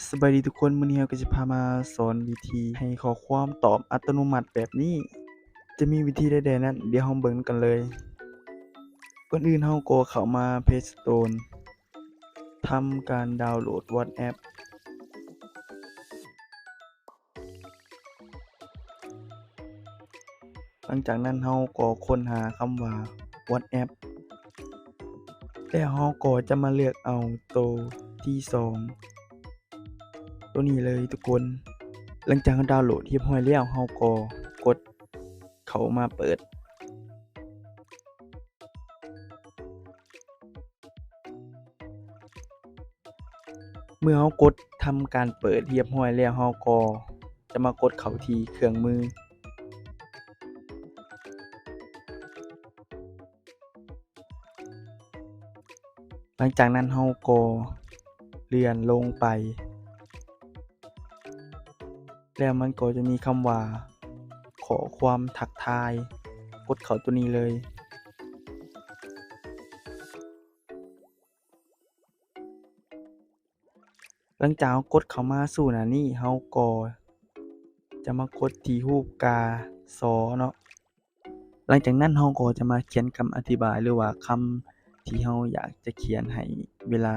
ສະບາຍດີທຸກຄົນ, ມື້ນີ້ເຮົາກໍຈະພາມາສອນວິທີໃຫ້ຂໍ້ຄວາມຕອບອັດຕະໂນມັດແບບນີ້. ຈະມີວິທີໃດແດ່ນັ້ນ, ດຽວເຮົາເບິ່ງນຳກັນເລີຍ. ກ່ອນອື່ນເຮົາກໍເຂົ້າມາ Play Store ທຳການດາວໂຫຼດ WhatsApp. ຫຼັງຈາກນັ້ນເຮົາກໍຄົ້ນຫາຄຳວ່າ WhatsApp ແລ້ວເຮົາກໍຈະມາເລືອກເອົາໂຕທີສອງ ໂຕນີ້ເລີຍທຸກຄົນ. ຫຼັງຈາກເຮົາດາວໂຫຼດຮຽບຮ້ອຍແລ້ວ ເຮົາກໍກົດເຂົ້າມາເປີດ. ເມື່ອເຮົາກົດທຳການເປີດຮຽບຮ້ອຍແລ້ວ ເຮົາກໍຈະມາກົດເຂົ້າທີ່ເຄື່ອງມື. ຫຼັງຈາກນັ້ນເຮົາກໍເລື່ອນລົງໄປ ແລ້ວມັນກໍຈະມີຄຳວ່າ ຂໍ້ຄວາມທັກທາຍ, ກົດເຂົ້າໂຕນີ້ເລີຍ. ຫຼັງຈາກເຮົາກົດເຂົ້າມາສູ່ໜ້ານີ້ ເຮົາກໍຈະມາກົດທີ່ຮູບກາຊໍເນາະ. ຫຼັງຈາກນັ້ນເຮົາກໍຈະມາຂຽນຄຳອະທິບາຍ ຫຼືວ່າຄຳທີ່ເຮົາຢາກຈະຂຽນໃຫ້ເວລາ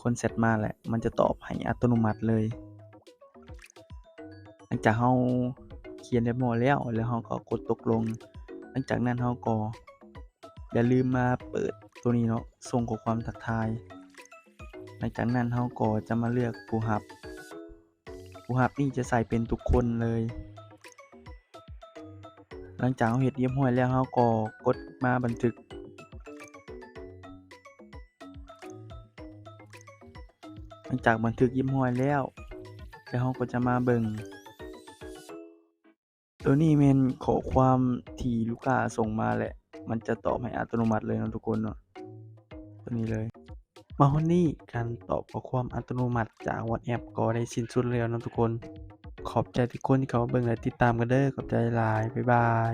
ຄົນແຊັດມາ ແລະ ມັນຈະຕອບໃຫ້ອັດຕະໂນມັດເລີຍ. ຫຼັງຈາກເຮົາຂຽນຮຽບຮ້ອຍແລ້ວ ແລ້ວເຮົາກໍກົດຕົກລົງ. ຫຼັງຈາກນັ້ນເຮົາກໍຢ່າລືມມາເປີດໂຕນີ້ເນາະ, ສົ່ງຂໍ້ຄວາມທັກທາຍ. ຫຼັງຈາກນັ້ນເຮົາກໍຈະມາເລືອກຜູ້ຮັບ. ຜູ້ຮັບນີ້ຈະໃສ່ເປັນທຸກຄົນເລີຍ. ຫຼັງຈາກເຮົາເຮັດຮຽບຮ້ອຍແລ້ວ ເຮົາກໍກົດມາບັນທຶກ. ຫຼັງຈາກບັນທຶກຮຽບຮ້ອຍແລ້ວ ແລ້ວເຮົາກໍຈະມາເບິ່ງ. ໂຕນີ້ແມ່ນຂໍ້ຄວາມທີ່ລູກຄ້າສົ່ງມາ ແລະ ມັນຈະຕອບໃຫ້ອັດຕະໂນມັດເລີຍເນາະທຸກຄົນເນາະ, ໂຕນີ້ເລີຍ. ມາຮອດນີ້ ການຕອບຂໍ້ຄວາມອັດຕະໂນມັດຈາກ WhatsApp ກໍໄດ້ສິ້ນສຸດແລ້ວເນາະທຸກຄົນ. ຂອບໃຈທຸກຄົນທີ່ເຂົ້າມາເບິ່ງ ແລະ ຕິດຕາມກັນເດີ. ຂອບໃຈຫຼາຍ. ບາຍບາຍ.